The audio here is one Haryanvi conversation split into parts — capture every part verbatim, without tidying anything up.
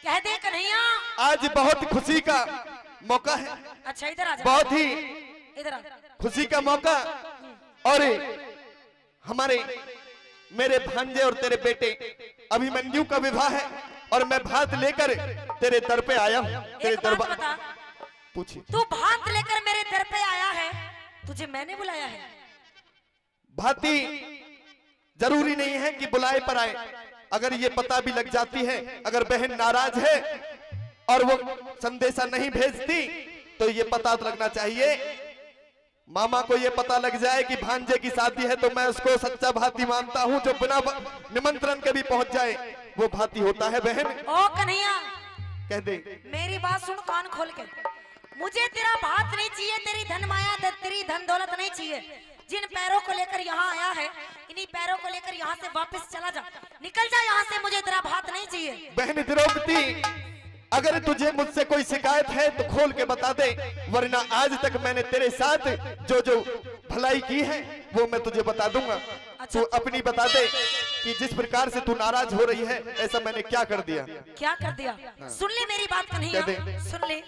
कह दे कन्हैया। आज बहुत खुशी का मौका है। अच्छा, इधर आ जा। बहुत ही इधर आ। खुशी का मौका। और हमारे, मेरे भांजे और तेरे बेटे अभिमन्यु का विवाह है और मैं भात लेकर तेरे दर पे आया हूँ, तेरे एक बात दरबार। बता। पूछिए। तू भात लेकर मेरे दर पे आया है, तुझे मैंने बुलाया है? भाती, जरूरी नहीं है कि बुलाए पर आए। अगर ये पता भी लग जाती है, अगर बहन नाराज है और वो संदेशा नहीं भेजती, तो ये पता लगना चाहिए। मामा को ये पता लग जाए कि भांजे की शादी है, तो मैं उसको सच्चा भाती मानता हूँ। जो बिना ब-, निमंत्रण के भी पहुंच जाए, वो भाती होता है बहन। ओ कन्हैया, कह दे। मेरी बात सुन कान खोल के। मुझे तेरा भात नहीं चाहिए, तेरी धन माया, ध-, तेरी धन दौलत नहीं चाहिए। जिन पैरों को लेकर यहाँ आया है, इन्हीं पैरों को लेकर यहाँ से वापस चला जा, निकल जा यहाँ से, मुझे तेरा भात नहीं चाहिए। बहन द्रौपदी, अगर तुझे मुझसे कोई शिकायत है तो खोल के बता दे, वरना आज तक मैंने तेरे साथ जो जो भलाई की है वो मैं तुझे बता दूंगा। अच्छा। तू अपनी बता दे कि जिस प्रकार से तू नाराज हो रही है, ऐसा मैंने क्या कर दिया? क्या कर दिया? हाँ। सुन ले मेरी बात कन्हैया, कह दे। सुन ले।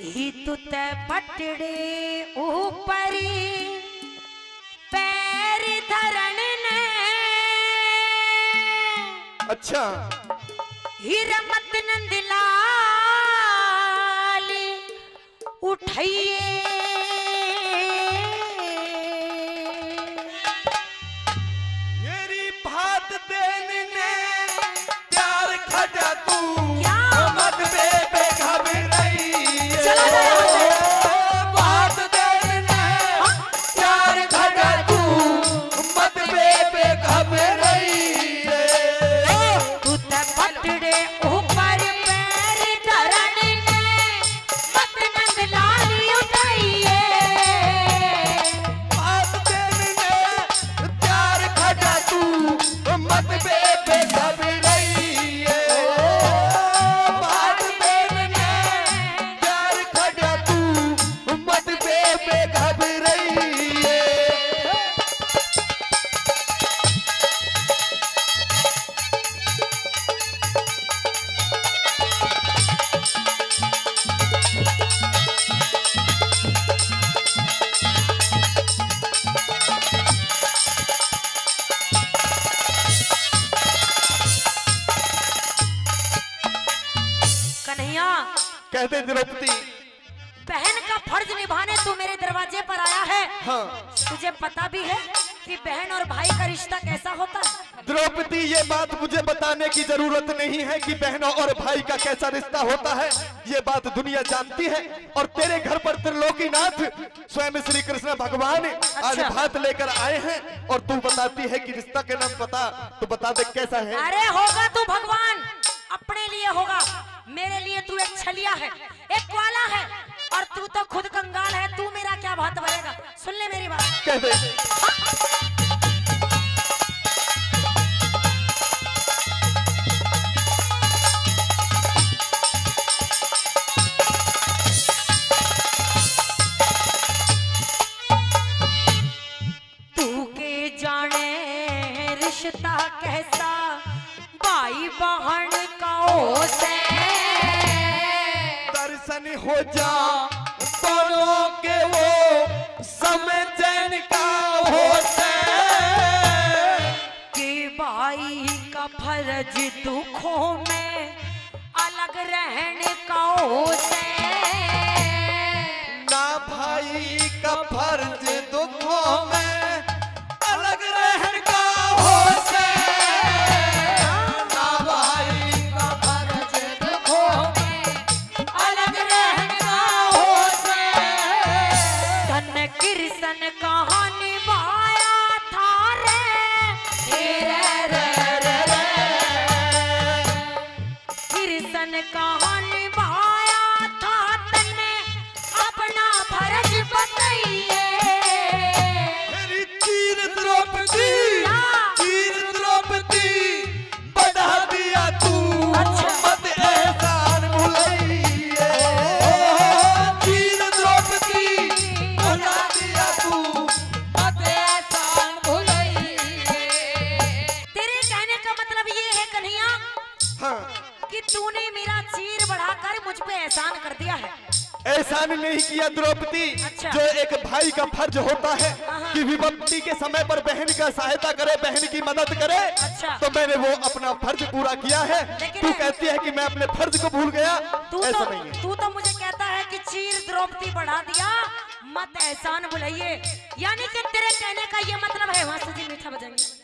ही तू तै पटड़े ऊपर पैर धरण ने। अच्छा। हीर मत नंद लाल उठाइए। मेरी भात देन ने तैयार खड़ा तू, क्या? मत बेबे घबराई। चला जा यहाँ से। ओ, भात देन ने हाँ? तैयार खड़ा तू, मत बेबे घबराई। तू ते पटड़े ऊपर पैर धरण ने, मत नंद लाल उठाइए। भात देन ने तैयार खड़ा तू, मत बेबे घबराइए। भात देन ने तैयार खड़ा तू, मत बेबे घबराइए। कन्हैया। कह दे द्रौपदी। बहन का फर्ज निभाने तू मेरे दरवाजे पर आया है। हाँ। तुझे पता भी है कि बहन और भाई का रिश्ता कैसा होता है? द्रौपदी, ये बात मुझे बताने की जरूरत नहीं है कि बहनों और भाई का कैसा रिश्ता होता है। ये बात दुनिया जानती है। और तेरे घर पर त्रिलोकीनाथ स्वयं श्री कृष्ण भगवान आज अच्छा। भात लेकर आए हैं और तू बताती है कि रिश्ता के नाम पता, तो बता दे कैसा है? अरे होगा तू भगवान, अपने लिए होगा, मेरे लिए तू एक छलिया है, एक ग्वाला है, और तू तो खुद कंगाल है, तू मेरा क्या भात भरेगा? सुन ले मेरी बात। कह दे। तू के जाने रिश्ता कैसा भाई बहन का हो से। दर्शन हो जा दोनों के वो समझन का हो से। कि भाई का फर्ज दुखों में अलग रहने का हो से। ना भाई का फर्ज दुखों में अलग रहने का हो से। ना भाई का फर्ज दुखों में अलग रहने का हो से। धन कृष्ण कहाँ निभाया था रे, रे, रे, रे, रे। कृष्ण कहाँ निभाया था तन्ने अपना एहसान नहीं किया द्रौपदी, अच्छा। जो एक भाई का फर्ज होता है हाँ, हाँ। कि विपत्ति के समय पर बहन का सहायता करे, बहन की मदद करे, अच्छा। तो मैंने वो अपना फर्ज पूरा किया है। लेकिन तू कहती है कि मैं अपने फर्ज को भूल गया, तू ऐसा तो, नहीं है। तू तो मुझे कहता है कि चीर द्रौपदी बढ़ा दिया, मत एहसान भुलाइए। यानी कि तेरे कहने का ये मतलब है, वहां से जी मीठा बजाएंगे।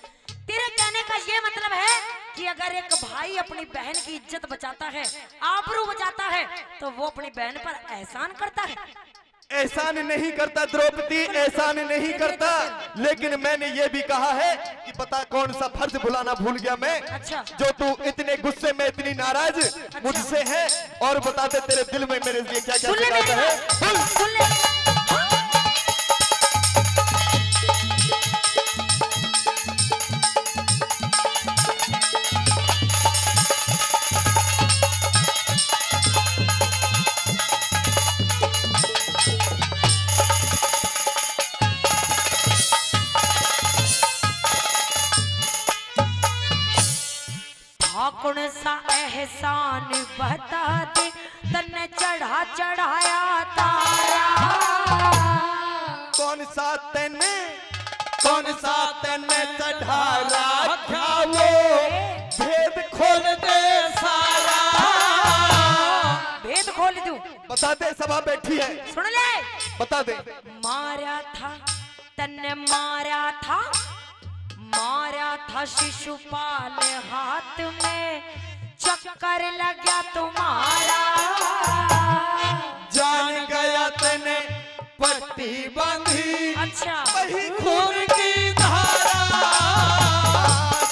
तेरे कहने का ये मतलब है कि अगर एक भाई अपनी बहन की इज्जत बचाता है, आबरू बचाता है, तो वो अपनी बहन पर एहसान करता है। एहसान नहीं करता द्रौपदी, एहसान नहीं करता, लेकिन मैंने ये भी कहा है कि पता कौन सा फर्ज भुलाना भूल गया मैं, अच्छा। जो तू इतने गुस्से में, इतनी नाराज अच्छा। मुझसे है, और बता दे तेरे दिल में मेरे लिए क्या क्या सुन ले शिकायत मेरी है। बात। सुन ले। हाँ, कौन सा एहसान बता दे, तन्ने चढ़ा चढ़ाया तारा। कौन सा तन्ने, कौन सा तन्ने चढ़ा रखा वो, भेद खोल दे सारा। भेद खोल दूं? बता दे, सभा बैठी है। सुन ले। बता दे। मारा था तन्ने मारा था, मारा था शिशुपाल हाथ में, चक्कर लग गया तुम्हारा। जान गया तन्ने पट्टी बांधी, अच्छा। वही खून की धारा।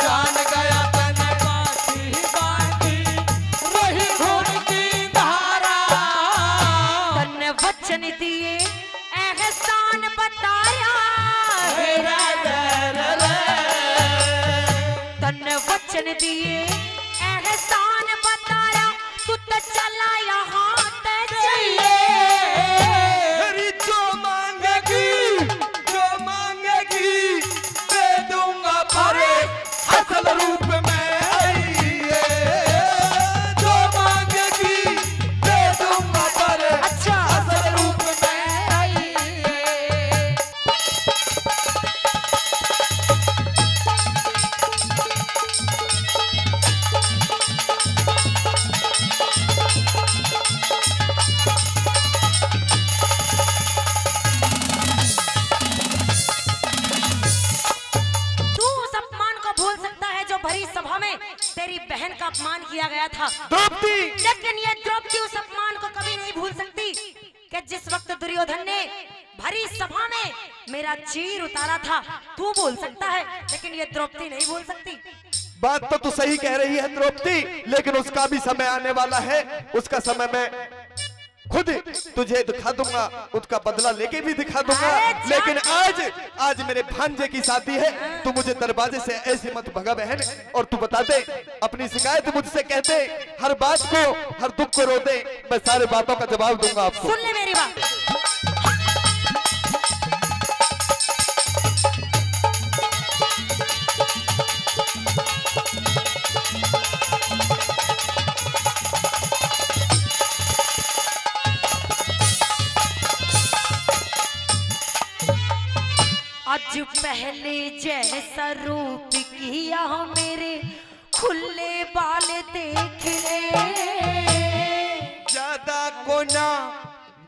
जान गया तन्ने पट्टी बांधी, वही खून की धारा। तन्ने वचन दिए एहसान बताया। रे रे रे रे। तन्ने वचन दिए, एहसान बताया, तू तो चला यहाँ ते जाइए। मेरी जो मांगेगी, जो मांगेगी, दे दूंगा, पर असल रूप में आइए। जो मांगेगी, दे दूंगा, पर अच्छा। असल रूप में आइए। तू उस अपमान को भूल सकता है जो भरी सभा में तेरी बहन का अपमान किया गया था। द्रौपदी! लेकिन ये द्रौपदी उस अपमान को कभी नहीं भूल सकती कि जिस वक्त दुर्योधन ने भरी सभा में मेरा चीर उतारा था, तू भूल सकता है, लेकिन ये द्रौपदी नहीं भूल सकती। बात तो तू सही कह रही है द्रौपदी, लेकिन उसका भी समय आने वाला है। उसका समय मैं खुद तुझे दिखा दूंगा, उसका बदला लेके भी दिखा दूंगा। अरे जा। लेकिन आज, आज मेरे भांजे की शादी है, तू मुझे दरवाजे से ऐसे मत भगा बहन। और तू बता दे, अपनी शिकायत मुझसे कह दे, हर बात को, हर दुख को रो दे, मैं सारे बातों का जवाब दूंगा आपको। सुन ले मेरी बात। आज पहले जैसा रूप किया मेरे, खुले बाल देख ले। ज्यादा कोना,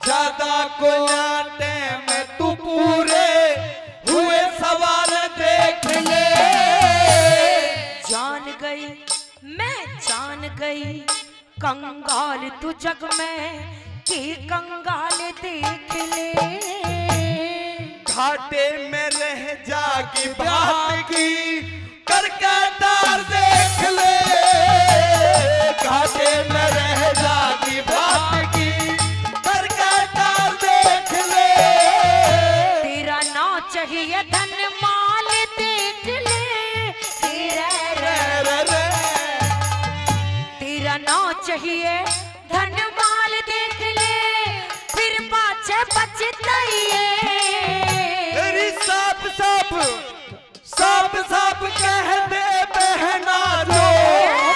ज्यादा कोना टाइम तू पूरे हुए सवाल देख ले। जान गई, मैं जान गई, कंगाल तू जग में की कंगाल देख ले। घाटे में रह जागी भागी, करके तार देख ले। घाटे में रह जागी भागी, करके तार देख ले। तेरा ना चाहिए धन माल देख ले, तेरा रे रे रे। तेरा ना चाहिए धन माल देख ले, फिर पाछे पछताइए। तेरी साफ साफ, साफ साफ कह दे बहना जो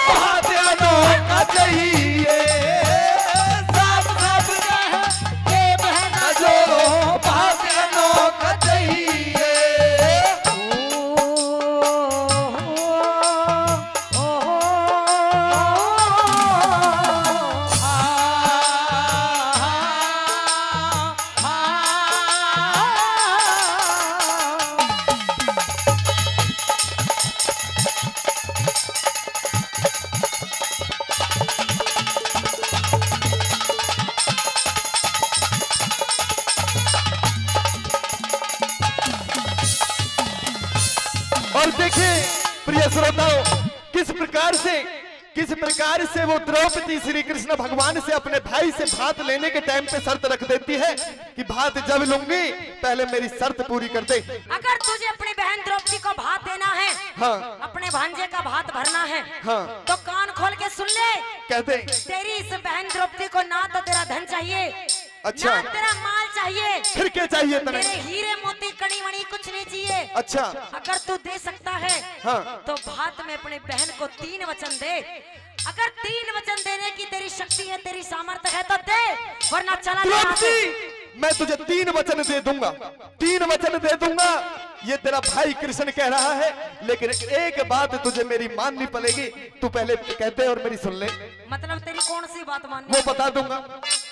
भाद्यानों का चाहिए। साफ साफ कह और देखिए प्रिय श्रोताओं, किस प्रकार से, किस प्रकार से वो द्रौपदी श्री कृष्ण भगवान से अपने भाई से भात लेने के टाइम पे शर्त रख देती है कि भात जब लूंगी, पहले मेरी शर्त पूरी कर दे। अगर तुझे अपनी बहन द्रौपदी को भात देना है, हाँ। अपने भांजे का भात भरना है, हाँ। तो कान खोल के सुन ले। कहते। तेरी इस बहन द्रौपदी को ना तो तेरा धन चाहिए, अच्छा। ना तेरा माल चाहिए, फिर क्या चाहिए तने? तेरे हीरे मोती कणी वणी कुछ नहीं चाहिए। अच्छा। अगर तू दे सकता है, हाँ। तो भात में अपने बहन को तीन वचन दे। अगर तीन वचन देने की तेरी शक्ति है, तेरी सामर्थ्य है तो दे, वरना चला जा यहाँ से। द्रौपदी, मैं तुझे तीन वचन दे दूंगा, तीन वचन दे दूंगा, ये तेरा भाई कृष्ण कह रहा है, लेकिन एक बात तुझे मेरी माननी पड़ेगी। तू पहले कहते और मेरी सुन ले। मतलब तेरी कौन सी बात माननी? वो बता दूंगा,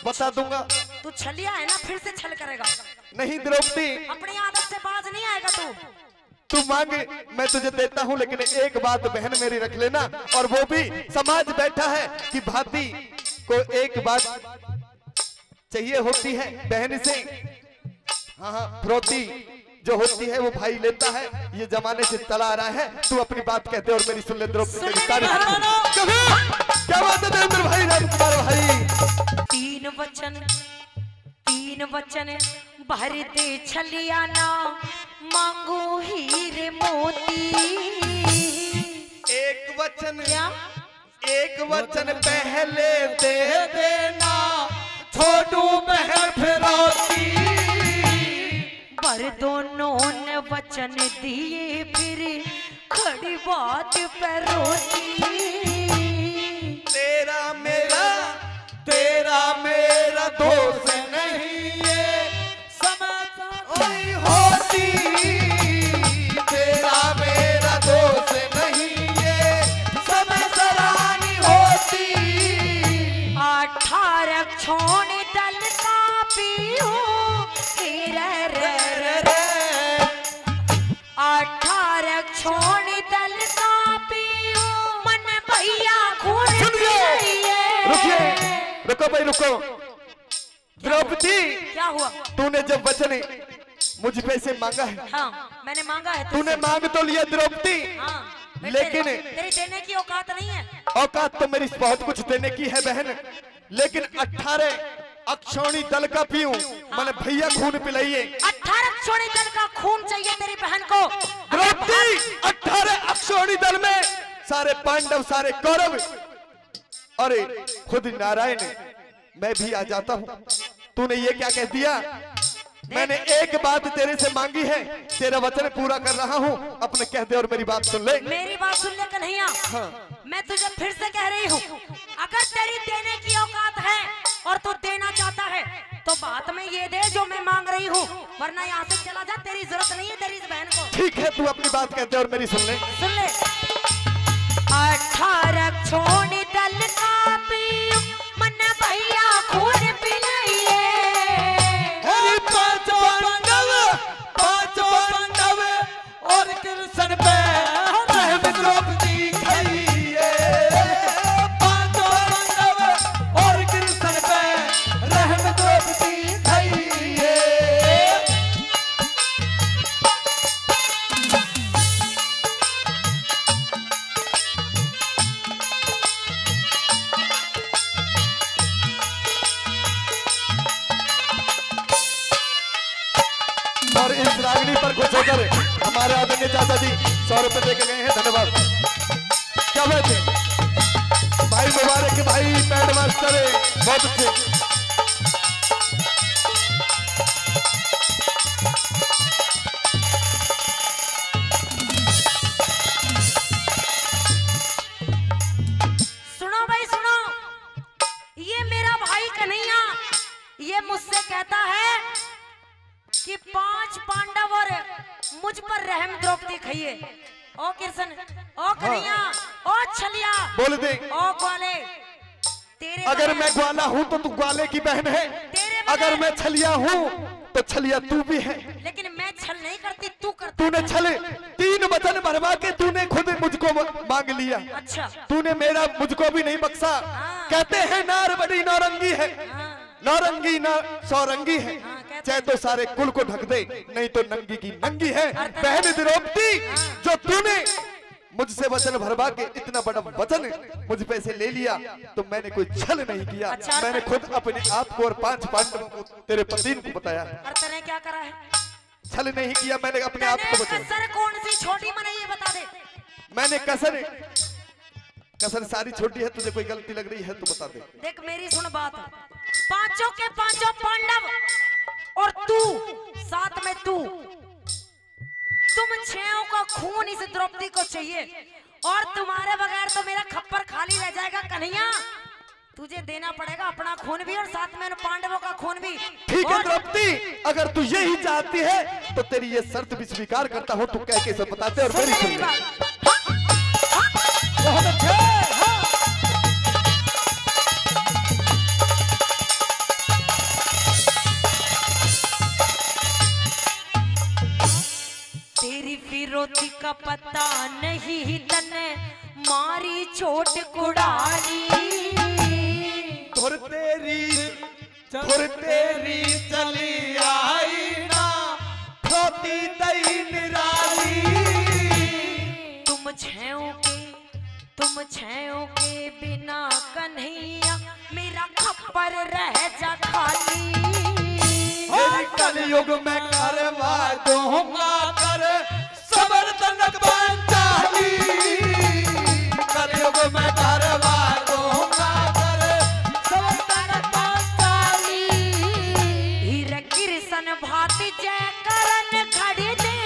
बता दूंगा। तू छलिया है ना, फिर से छल करेगा। नहीं द्रौपदी, अपनी आदत से बाज नहीं आएगा तू। तू मांग, मैं तुझे देता हूँ, लेकिन एक बात बहन मेरी रख लेना, और वो भी समाज बैठा है कि भाभी को एक बात चाहिए होती है बहन से। हाँ, हाँ, फिरौती जो होती है वो भाई लेता है, ये जमाने से चला आ रहा है। तू अपनी बात कहते और मेरी सुन ले द्रौपदी, सुन तेरी ले सारी मेहरानों। क्या बात है देवेंद्र भाई, राजकुमार भाई। तीन वचन, तीन वचन भर दे छलिया ना, मांगू हीरे मोती। एक वचन, क्या? एक वचन पहले दे देना, छोड़ू बहन फिरौती। पर दोनों ने वचन दिए, फिर खड़ी बात पे रोती। तेरा मेरा, तेरा मेरा दोष नहीं है, समझदारी होती। तेरा मेरा दोष नहीं है, समझदारी होती। अठारह छोड़ दल का पीऊ, रे, रे, रे, रे, रे। अठारह छोड़ दल का पीऊ, मन भैया खून सुनिए। पिलाइए। रुकिए, रुको भाई, रुको। क्या हुआ? द्रौपदी, क्या हुआ? तूने जब वचन मुझ पे से मांगा है, हाँ, मैंने मांगा है तुझसे। तूने मांग तो लिया द्रौपदी, हाँ, मैं लेकिन तेरे, तेरे देने की औकात नहीं है। औकात तो मेरी बहुत कुछ देने की है बहन, लेकिन अठारह अक्षौणी दल का पीऊं, हाँ। मैंने भैया खून पिलाइए। अठारह अक्षौणी दल का खून चाहिए तेरी बहन को। द्रौपदी, अठारह अक्षौणी दल में सारे पांडव, सारे कौरव, अरे खुद नारायण, मैं भी आ जाता हूँ। तूने ये क्या कह दिया? मैंने एक बात तेरे से मांगी है, तेरा वचन पूरा कर रहा हूँ, अपने कह दे और मेरी बात सुन ले। मेरी बात सुन ले कन्हैया। हाँ। मैं तुझे फिर से कह रही हूँ, अगर तेरी देने की औकात है और तू देना चाहता है, तो बात में ये दे जो मैं मांग रही हूँ, वरना यहाँ से चला जा, तेरी जरूरत नहीं है तेरी इस बहन को। ठीक है, तू अपनी बात कह दे और मेरी सुन ले। सुन ले। अठारह छोड़ दल का पीऊ, मन भैया खून पिलाइए। अरे पांच पांडव, पांच पांडव और कृष्ण पे रहम द्रौपदी खइए। पांच पांडव और कृष्ण पे रहम द्रौपदी खइए। और इस रागनी पर खुश होकर हमारे आदरणीय चाचा जी सौ रुपए देके गए हैं, धन्यवाद। क्या बात है भाई, मुबारक भाई, बैंड मास्टर, बहुत अच्छे। सुनो भाई सुनो, ये मेरा भाई कन्हैया, ये मुझसे कहता है कि पांच पांडव और मुझ पर रहम द्रौपदी खइए। ओ कृष्ण, ओ कन्हैया, ओ छलिया, बोल दे। ओ ग्वाले, तेरे अगर बगैर मैं ग्वाला हूँ तो तू ग्वाले की बहन है, तेरे बगैर अगर मैं छलिया हूँ तो छलिया तू भी है। लेकिन मैं छल नहीं करती, तू करता। तूने छल, तीन वचन भरवा के तूने खुद मुझको म-, मांग लिया। अच्छा। तूने मेरा, मुझको भी नहीं बख्शा। हाँ। कहते हैं नार बड़ी नौरंगी है, हाँ। नौरंगी ना सौरंगी है। हाँ, कहते चाहे तो सारे कुल को ढक दे, नहीं तो नंगी की नंगी है। बहन द्रौपदी, जो तूने मुझसे वचन भरवा के इतना बड़ा वचन मुझ पे से ले लिया, तो मैंने कोई छल नहीं किया। अच्छा, मैंने खुद अपने आप को और पांच पांडवों को, तेरे पति को बताया। और तने क्या करा है? छल नहीं किया मैंने अपने आप को बचाया। कसर कौन सी छोटी बनाई है, बता दे। मैंने कसर, कसर सारी छोटी है, तुझे कोई गलती लग रही है तो बता दे। देख, मेरी सुन बात, पांचों के पांचों पांडव और तू, साथ में तू, तुम छहों का खून इस द्रौपदी को चाहिए, और तुम्हारे बगैर तो मेरा खप्पर खाली रह जाएगा कन्हैया। तुझे देना पड़ेगा अपना खून भी और साथ में उन पांडवों का खून भी। ठीक है और द्रौपदी, अगर तू यही चाहती है तो तेरी ये शर्त भी स्वीकार करता हूँ। तू कह के इसे बता दे और मेरी सुन मेरी बात। बहुत अच्छे। हाँ। तेरी फिरौती का पता नहीं, तने मारी चोट कुड़ानी। धुर तेरी, धुर तेरी चली आई ना, धोती दई निराली। तुम छहों के, तुम छहों के बिना कन्हैया मेरा खप्पर रह जा खाली। कलयुग में करवा दूंगा कर सबर तनक बंचाली। कलयुग में करवा दूंगा कर सबर तनक बंचाली। हीरे कृष्ण भात जय करन खड़ी दे।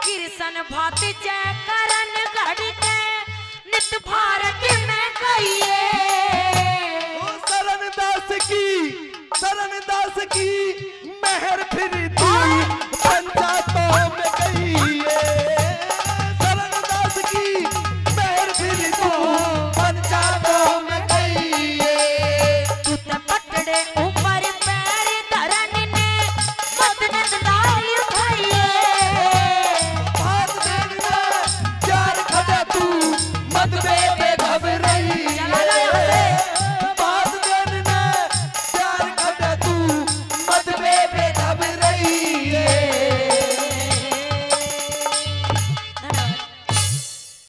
कृष्ण भात जय करन घड़ी के नित भारत में कहिए। ओ शरण दास की, शरण दास की मेहर फिर